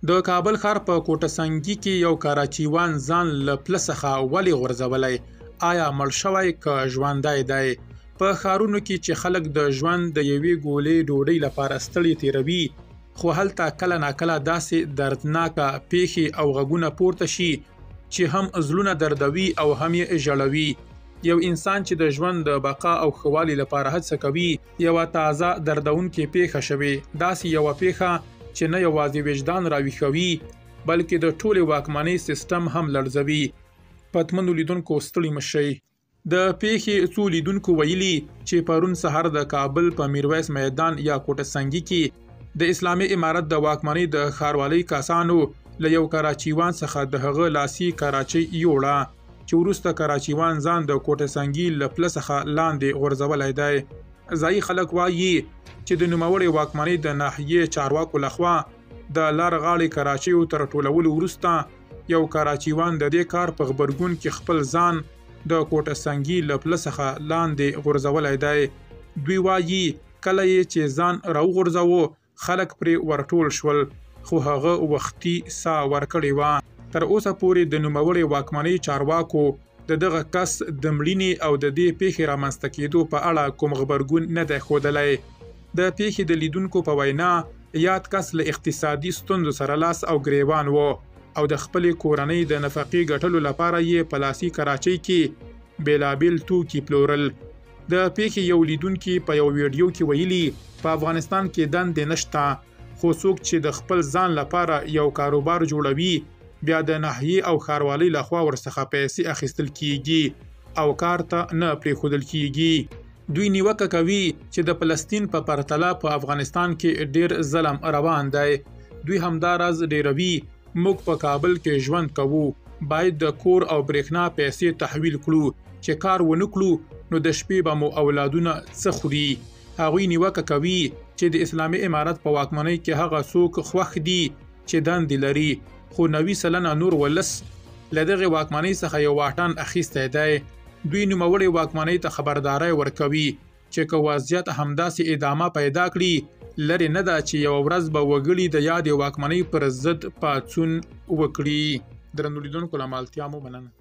د کابل ښار په کوټه سنګي کې یو کراچیوان ځان له پله څخه ولې غورځولی؟ آیا مړ شوی که ژوندی دی؟ په ښارونو کې چې خلک د ژوند د یوې ګولې ډوډۍ لپاره ستړي تېروي، خو هلته کله ناکله داسې دردناکه پېښې او غږونه پورته شي چې هم زړونه دردوي او هم یې ژړوي. یو انسان چې د ژوند د بقا او ښه والي لپاره هڅه کوي، یوه تازه دردونکې پېښه شوې، داسې یوه پېښه چې نه یوازې وجدان راویښوي، بلکې د ټولې واکمنۍ سیستم هم لړزوي. پتمنو لیدونکو ستړي مه شئ. د پېښې څو لیدونکو ویلي چې پرون سهار د کابل په میرویس میدان یا کوټه سنګي کې د اسلامي امارت د واکمنۍ د ښاروالۍ کسانو له یو کراچیوان څخه د هغه لاسي کراچۍ یوړه، چې وروسته کراچیوان ځان د کوټه سنګي له پله څخه لاندې غورځولی دی. ځایي خلک وایي چې د نوموړې واکمنۍ د ناحیې چارواکو لخوا د لار غاړې کراچیو تر ټولولو وروسته یو کراچیوان د دې کار په غبرګون کې خپل ځان د کوټه سنګي له پله څخه لاندې غورځولی دی. دوی وایي کله یې چې ځان راوغورځاوه، خلک پرې ورټول شول، خو هغه وختي ساه ورکړې وه. تر اوسه پورې د نوموړې واکمنۍ چارواکو د دغه کس د مړینې او د دې پېښې رامنځته کېدو په اړه کوم غبرګون نه دی ښودلی. د پېښې د لیدونکو په وینا، یاد کس له اقتصادي ستونزو سره لاس او ګرېوان و او د خپلې کورنۍ د نفقې ګټلو لپاره یې په لاسي کراچۍ کې بېلابېل توکي پلورل. د پېښې یو لیدونکي په یو ویډیو کې ویلي، په افغانستان کې دندې نشته، خو څوک چې د خپل ځان لپاره یو کاروبار جوړوي، بیا د ناحیې او ښاروالۍ لخوا ورڅخه پیسې اخیستل کیږي او کار ته نه پرېښودل کیږي. دوی نیوکه کوي چې د فلسطین په پرتله په افغانستان کې ډېر ظلم روان دی. دوی همداراز ډېروي، موږ په کابل کې ژوند کوو، باید د کور او برېښنا پیسې تحویل کړو، چې کار ونه کړو نو د شپې به مو اولادونه څه خوري. هغوی نیوکه کوي چې د اسلامي امارت په واکمنۍ کې هغه څوک خوښ دي چې دندې لري، خو 90% نور ولس له دغې واکمنۍ څخه یو واټن اخیستی دی. دوی نوموړې واکمنۍ ته خبرداری ورکوي چې که وضعیت همداسې ادامه پیدا کړي، لرې نه ده چې یوه ورځ به وګړي د یادې واکمنۍ پر ضد پاڅون وکړي. درنو لیدونکو له مالتیا مو مننه.